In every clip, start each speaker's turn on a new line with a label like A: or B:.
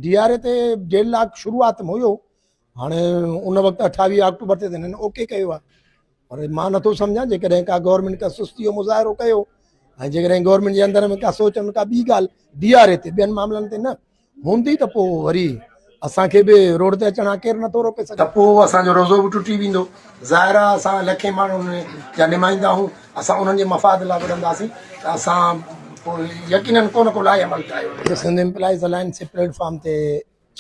A: D R اي تي ڊيڍ لاک شروعات ۾ هيو، هاڻي ان وقت 28 آڪٽوبر تي هنن اوڪي ڪيو آهي، پر مان نٿو سمجهان جيڪڏهن ڪا گورنمينٽ ڪا سستي جو مظاهرو ڪيو ۽ جيڪڏهن گورنمينٽ جي اندر ۾ ڪا سوچ ۾ ڪا ٻي ڳالهه ڊي آر اي تي ٻين معاملن تي نه هوندي ته پوء وري اسان کي به روڊ تي اچڻ کان ڪير نٿو روڪي سگهي. ته پوء اسان جو روزو به ٽٽي ويندو. ظاهر آهي اسان لکين ماڻهن جا نمائندا آهيون، اسان انهن جي مفاد لاء وڙهنداسين ته اسان پوء يقينن ڪو نه ڪو لاء عمل ٺاهيو ويندو. سنڌ ايمپلائيز الائنس جي پليٽ فارم تي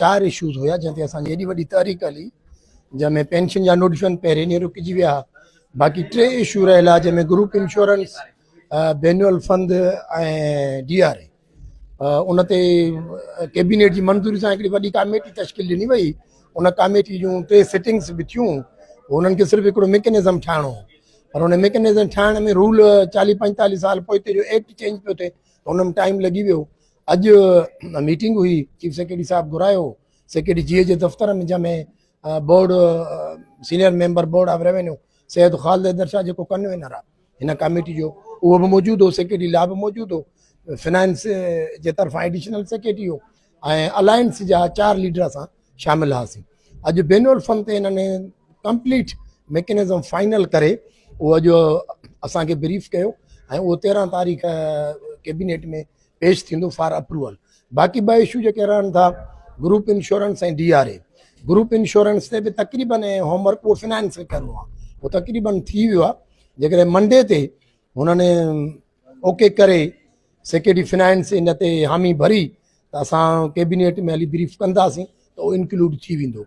A: چار اشوز هيا جنهن تي اسان جي ايڏي وڏي تحريڪ هلي، جنهن ۾ پينشن جا نوٽيفڪيشن پهرين ڏينهن رڪجي ويا، باقي ٽي اشو رهيل هئا جنهن ۾ group insurance, benevolent fund ۽ D R E. ان تي ڪيبينيٽ جي منظوري سان هڪڙي وڏي ڪاميٽي تشڪيل ڏني وئي. ان ڪاميٽي جون ٽي سٽنگس به ٿيون. انهن کي صرف هڪڙو ميڪنزم ٺاهڻو هو، پر ان ميڪنزم ٺاهڻ ۾ رول 40 45 سال پوئتي جو ايڪٽ چينج پيو ٿئي ته ان ۾ ٽائيم لڳي ويو. اڄ ميٽنگ هئي، چيف سيڪريٽري صاحب گهرايو سيڪريٽري جي جي دفتر ۾، جنهن ۾ board senior member board of revenue Syed Khalid Haider Shah جيڪو ڪنوينر آهي هن ڪاميٽي جو اهو به موجود هو، سيڪريٽري لا به موجود هو، فنانس جي طرفان ايڊيشنل سيڪريٽري هو ۽ الائنس جا چار ليڊر اسان شامل هئاسين. اڄ بينول فند تي هنن ڪمپليٽ ميڪنزم فائنل ڪري اهو اڄ اسان کي بريف ڪيو ۽ اهو 13 تاريخ ڪيبينيٽ ۾ پيش ٿيندو فار اپروول. باقي ٻه اشو جيڪي رهن ٿا گروپ انشورنس ۽ ڊي آر اي. گروپ انشورنس تي به تقريبن هوم ورڪ اهو فنانس کي ڪرڻو آهي، اهو تقريبن ٿي ويو آهي. جيڪڏهن منڊي تي هنن اوڪي ڪري سيڪريٽري فنانس ان تي حامي ڀري ته اسان ڪيبينيٽ ۾ هلي بريف ڪنداسين ته اهو انڪلوڊ ٿي ويندو.